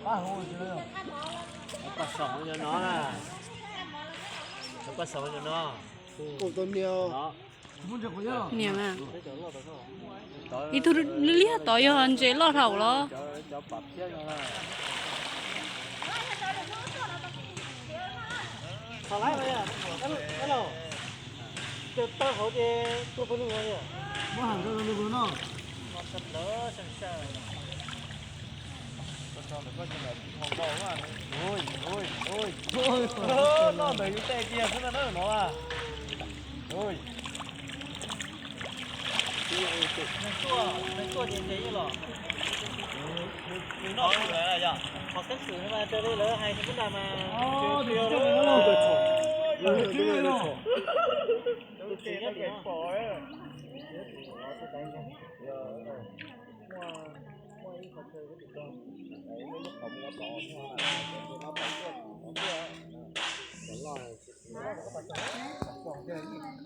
Paj Xaum cov no na. Paj Xaum cov no. Niam mas. Ib tug liab tod yog ntses loj dhau los. Noj ntawm yus tej kiag xwb na no. Neeg tuaj ces nce yeej los. Nws noj tsis lawm yog qhov xeeb xwm no mas raws li lawv hais rau peb nrad mas.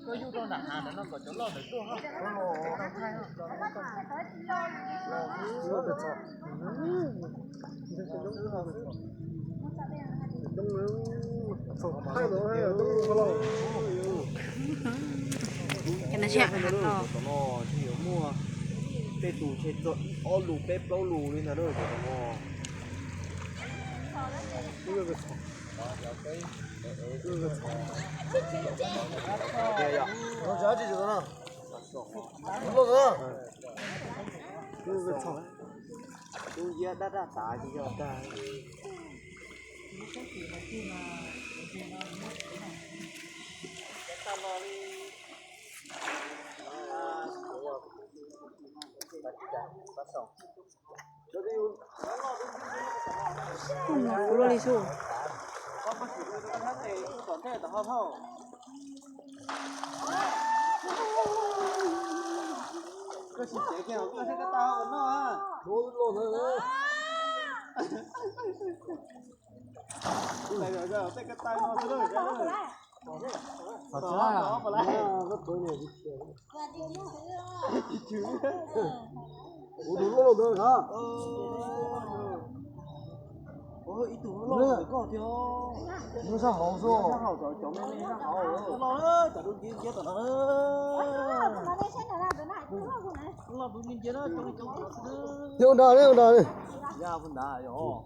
Koj yuj rau nram hav ntawd no kom cov loj ntawd tuaj. Cov no twb yuav muaj tej tus tshe txog ib ob lus peb plaub lus li ntag cov no. Tub nciab dab dab tav tsis yog tag. Kuv luaj li xwb. Tus loj ntawd hov. Ib tug loj ntawm koj thiab. Nyob sab hauv xwb. Sab hauv, cov me me sab hauv. Loj, cov dub nciab nciab tom no. Loj dub nciab nciab na, coob li coob tom no xwb. Yog ua nrad li, ua nrad li. Yog ua nrad yog.